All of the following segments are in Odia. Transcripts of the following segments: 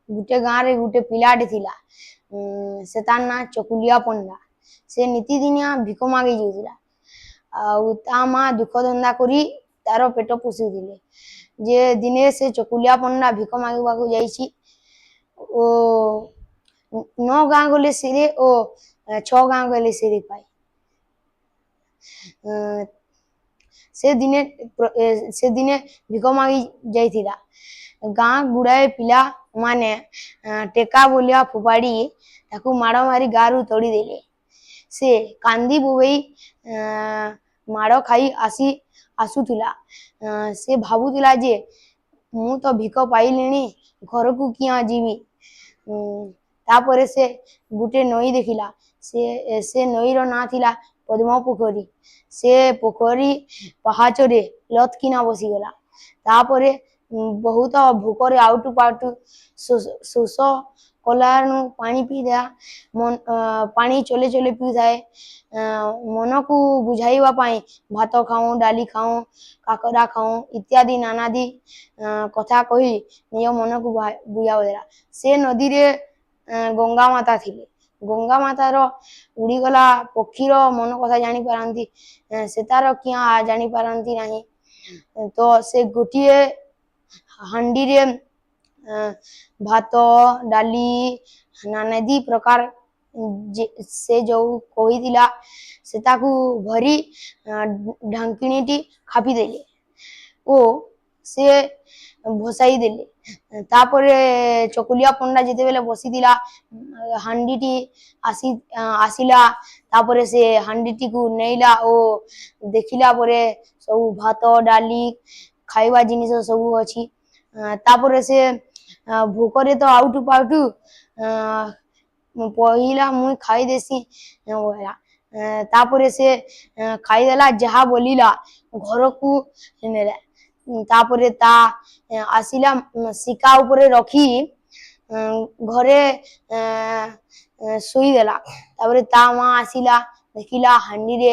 ଗୁଟେ ଗାଁରେ ଗୁଟେ ପିଲାଟେ ଥିଲା, ସେ ତାର୍ ନାଁ ଚକୁଲିଆ ପଣ୍ଡା। ସେ ନିତିଦିନିଆ ଭିକ ମାଗି ଯାଉଥିଲା ଆଉ ତା ମା ଦୁଃଖ ଧନ୍ଦା କରି ତାର ପେଟ ପୋଷୁଥିଲେ। ଯେ ଦିନେ ସେ ଚକୁଲିଆ ପଣ୍ଡା ଭିକ ମାଗିବାକୁ ଯାଇଛି ଓ ନଅ ଗାଁ ଗଲେ ସିରେ ଓ ଛଅ ଗାଁ ଗଲେ ସିରେ ପାଏ। ସେ ଦିନେ ସେ ଦିନେ ଭିକ ମାଗି ଯାଇଥିଲା। ଗାଁ ଗୁଡ଼ାଏ ପିଲାମାନେ ଟେକା ବୋଲିଆ ଫୋପାଡ଼ି ତାକୁ ମାଡ଼ ମାରି ଗାଁରୁ ତଡ଼ିଦେଲେ। ସେ କାନ୍ଦି ବୋବେଇ ମାଡ଼ ଖାଇ ଆସୁଥିଲା। ସେ ଭାବୁଥିଲା ଯେ ମୁଁ ତ ଭିକ ପାଇଲିଣି, ଘରକୁ କିଆଁ ଯିବି? ତାପରେ ସେ ଗୋଟେ ନଈ ଦେଖିଲା। ସେ ନଈର ନାଁ ଥିଲା ପଦ୍ମ ପୋଖରୀ। ସେ ପୋଖରୀ ପାହାଚରେ ଲଥକିନା ବସିଗଲା। ତାପରେ ବହୁତ ଭୋକରେ ଆଉଟୁ ପାଉଟୁ ଶୋଷ କଲାନୁ ପାଣି ପିଇଦେଲା। ପାଣି ଚଲେ ଚଲେ ପିଉଥାଏ। ମନକୁ ବୁଝାଇବା ପାଇଁ ଭାତ ଖାଉଁ, ଡାଲି ଖାଉଁ, କାକରା ଖାଉଁ ଇତ୍ୟାଦି ନାନାଦି କଥା କହି ନିଜ ମନକୁ ବୁଝାଉଥିଲା। ସେ ନଦୀରେ ଗଙ୍ଗା ମାତା ଥିଲେ। ଗଙ୍ଗା ମାତାର ଉଡ଼ିଗଲା ପକ୍ଷୀର ମନ କଥା ଜାଣିପାରନ୍ତି, ସେ ତାର କିଆଁ ଜାଣିପାରନ୍ତି ନାହିଁ। ତ ସେ ଗୋଟିଏ ହାଣ୍ଡିରେ ଭାତ, ଡାଲି, ନାନାଦି ପ୍ରକାର ସେ ଯୋଉ କହିଥିଲା, ସେ ତାକୁ ଭରି ଢାଙ୍କିଣୀଟି ଖାପିଦେଲେ ଓ ସେ ଭସାଇ ଦେଲେ। ତାପରେ ଚକୁଲିଆ ପଣ୍ଡା ଯେତେବେଳେ ବସିଥିଲା, ହାଣ୍ଡିଟି ଆସିଲା। ତାପରେ ସେ ହାଣ୍ଡିଟିକୁ ନେଇଲା ଓ ଦେଖିଲା ପରେ ସବୁ ଭାତ, ଡାଲି, ଖାଇବା ଜିନିଷ ସବୁ ଅଛି। ତାପରେ ସେ ଭୋକରେ ତ ଆଉଟୁ ପାଉଟୁ ପହିଲା ମୁଇଁ ଖାଇଦେସି ବୋଇଲା। ତାପରେ ସେ ଖାଇଦେଲା, ଯାହା ବୋଲିଲା ଘରକୁ ନେଲା। ତାପରେ ତା ଆସିଲା, ଶିକା ଉପରେ ରଖି ଘରେ ଶୋଇଦେଲା। ତାପରେ ତା ମା ଆସିଲା, ଦେଖିଲା ହାଣ୍ଡିରେ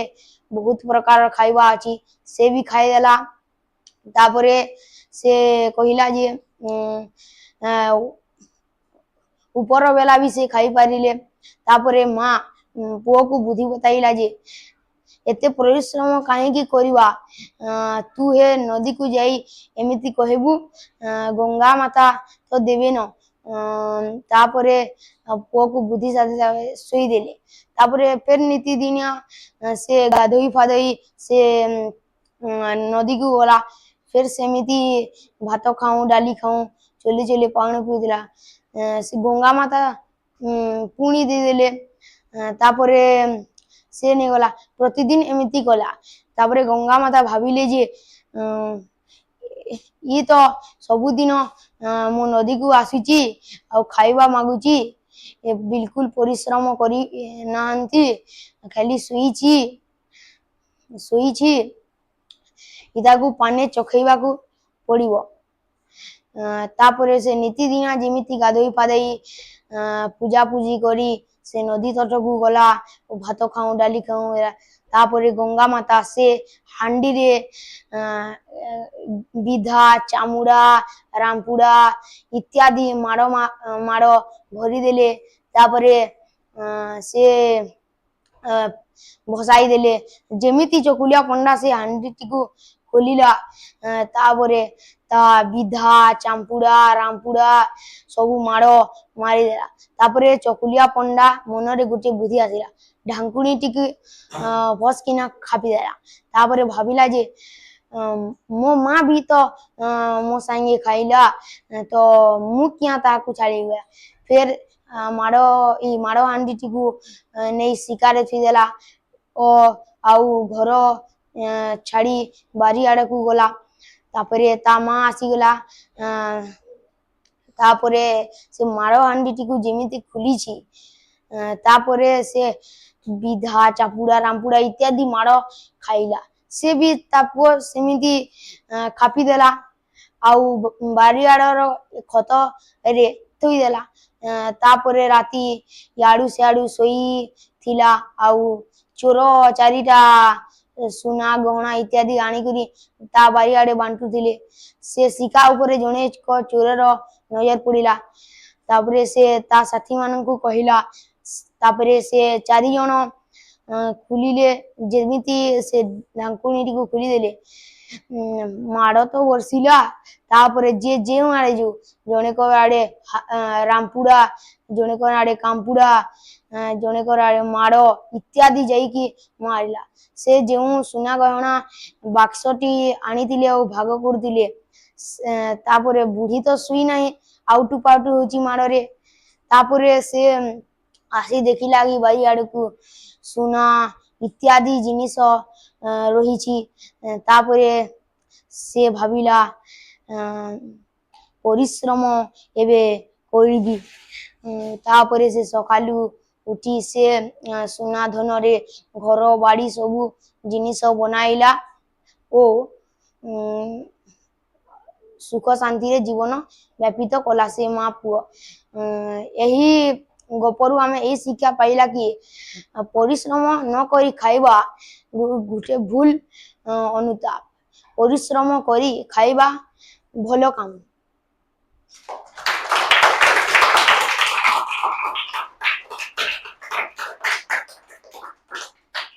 ବହୁତ ପ୍ରକାର ଖାଇବା ଅଛି, ସେ ବି ଖାଇଦେଲା। ତାପରେ ସେ କହିଲା ଯେ ଉପର ବେଲା ବି ସେ ଖାଇପାରିଲେ। ତାପରେ ମା ପୁଅକୁ ବୁଦ୍ଧି ବତାଇଲା ଯେ ଏତେ ପରିଶ୍ରମ କାହିଁକି କରିବା? ତୁ ହେ ନଦୀକୁ ଯାଇ ଏମିତି କହିବୁ, ଗଙ୍ଗା ମାତା ତ ଦେବେନ। ତାପରେ ପୁଅକୁ ବୁଦ୍ଧି ସାଧି ଶୋଇଦେଲେ। ତାପରେ ଫେର ନିତିଦିନିଆ ସେ ଗାଧୋଇ ଫାଧୋଇ ସେ ନଦୀକୁ ଗଲା। ଫେର ସେମିତି ଭାତ ଖାଉଁ, ଡାଲି ଖାଉଁ ଚଲି ଚଲି ପାଣି ପିଉଥିଲା। ସେ ଗଙ୍ଗା ମାତା ପୁଣି ଦେଇଦେଲେ। ତାପରେ ସେ ନେଇଗଲା, ପ୍ରତିଦିନ ଏମିତି କଲା। ତାପରେ ଗଙ୍ଗା ମାତା ଭାବିଲେ ଯେ ଇଏ ତ ସବୁଦିନ ମୋ ନଦୀକୁ ଆସୁଛି ଆଉ ଖାଇବା ମାଗୁଛି, ଏ ବିଲକୁଲ ପରିଶ୍ରମ କରି ନାହାନ୍ତି, ଖାଲି ଶୋଇଛି ଶୋଇଛି, ତାକୁ ପାନେ ଚଖେଇବାକୁ ପଡିବ। ତାପରେ ସେ ନିତିଦିନିଆ ଯେମିତି ଗାଧୋଇ ପାଧୋଇ ପୂଜାପୂଜି କରି ସେ ନଦୀ ତଟକୁ ଗଲା, ଭାତ ଖାଉଁ, ଡାଲି ଖାଉଁ। ତାପରେ ଗଙ୍ଗା ମାତା ସେ ହାଣ୍ଡିରେ ବିଧା, ଚାମୁଡ଼ା, ରାମ୍ପୁଡ଼ା ଇତ୍ୟାଦି ମାଡ଼ ମାଡ଼ ଭରିଦେଲେ। ତାପରେ ସେ ଭସାଇ ଦେଲେ। ଯେମିତି ଚକୁଲିଆ ପଣ୍ଡା ସେ ହାଣ୍ଡିଟିକୁ ଖୋଲିଲା, ତାପରେ ତା ବିଧା, ଚାମ୍ପୁଡ଼ା, ରାମ୍ପୁଡ଼ା ସବୁ ମାଡ଼ ମାରିଦେଲା। ତାପରେ ଚକୁଲିଆ ପଣ୍ଡା ମନରେ ଗୋଟେ ବୁଦ୍ଧି ଆସିଲା, ଢାଙ୍କୁଣୀଟିକୁ ଭସକିନା ଖାପିଦେଲା। ତାପରେ ଭାବିଲା ଯେ ମୋ ମା ବି ତ ମୋ ସାଙ୍ଗେ ଖାଇଲା, ତ ମୁଁ କିଆଁ ତାହାକୁ ଛାଡ଼ିବି? ଫେର ମାଡ଼ ଏଇ ମାଡ଼ ହାଣ୍ଡିଟିକୁ ନେଇ ଶିକାରେ ଥୋଇଦେଲା ଓ ଆଉ ଘର ଛାଡ଼ି ବାରି ଆଡ଼କୁ ଗଲା। ତାପରେ ତା ମା ଆସିଗଲା। ତାପରେ ସେ ମାଡ଼ ହାଣ୍ଡିଟିକୁ ଯେମିତି ଖୋଲିଛି, ତାପରେ ସେ ବିଧା, ଚାପୁଡ଼ା, ରାମ୍ପୁଡ଼ା ଇତ୍ୟାଦି ମାଡ଼ ଖାଇଲା। ସେ ବି ତା ପୁଅ ସେମିତି ଖାପିଦେଲା ଆଉ ବାରିଆଡ଼ର ଖତରେ ଥୋଇଦେଲା। ତାପରେ ରାତି ଇଆଡ଼ୁ ସିଆଡ଼ୁ ଶୋଇଥିଲା ଆଉ ଚୋର ଚାରିଟା ସୁନା ଗହଣା ଇତ୍ୟାଦି ଆଣିକରି ତା ବାରିଆଡ଼େ ବାଣ୍ଟୁଥିଲେ। ସେ ଶିକା ଉପରେ ଜଣେ ଚୋରର ନଜର ପଡ଼ିଲା। ତାପରେ ସେ ତା ସାଥୀମାନଙ୍କୁ କହିଲା। ତାପରେ ସେ ଚାରିଜଣ ଖୋଲିଲେ। ଯେମିତି ସେ ଢାଙ୍କୁଣୀଟିକୁ ଖୋଲିଦେଲେ, ମାଡ଼ ତ ବର୍ଷିଲା। ତାପରେ ଯିଏ ଯେଉଁ ଆଡ଼େ ଯୋଉ ଜଣେକ ଆଡ଼େ ରାମ୍ପୁଡ଼ା, ଜଣେକ ଆଡ଼େ କାମ୍ପୁଡ଼ା, ଜଣେକର ଆଡ଼େ ମାଡ଼ ଇତ୍ୟାଦି ଯାଇକି ମାରିଲା। ସେ ଯେଉଁ ସୁନା ଗହଣା ବାକ୍ସଟି ଆଣିଥିଲେ ଆଉ ଭାଗ କରୁଥିଲେ, ତାପରେ ବୁଢ଼ୀ ତ ଶୋଇ ନାହିଁ, ଆଉଟୁ ପାଉଟୁ ହଉଛି ମାଡ଼ରେ। ତାପରେ ସେ ଆସି ଦେଖିଲା କି ବାରିଆଡ଼କୁ ସୁନା ଇତ୍ୟାଦି ଜିନିଷ ରହିଛି। ତାପରେ ସେ ଭାବିଲା, ପରିଶ୍ରମ ଏବେ କରିବି। ତାପରେ ସେ ସକାଳୁ ଉଠି ସେ ସୁନା ଧନରେ ଘର ବାଡ଼ି ସବୁ ଜିନିଷ ବନାଇଲା ଓ ସୁଖ ଶାନ୍ତିରେ ଜୀବନ ବ୍ୟତୀତ କଲା ସେ ମା ପୁଅ। ଏହି ଗପରୁ ଆମେ ଏଇ ଶିକ୍ଷା ପାଇଲା କି ପରିଶ୍ରମ ନ କରି ଖାଇବା ଗୋଟେ ଭୁଲ ଅନୁତାପ, ପରିଶ୍ରମ କରି ଖାଇବା ଭଲ କାମ।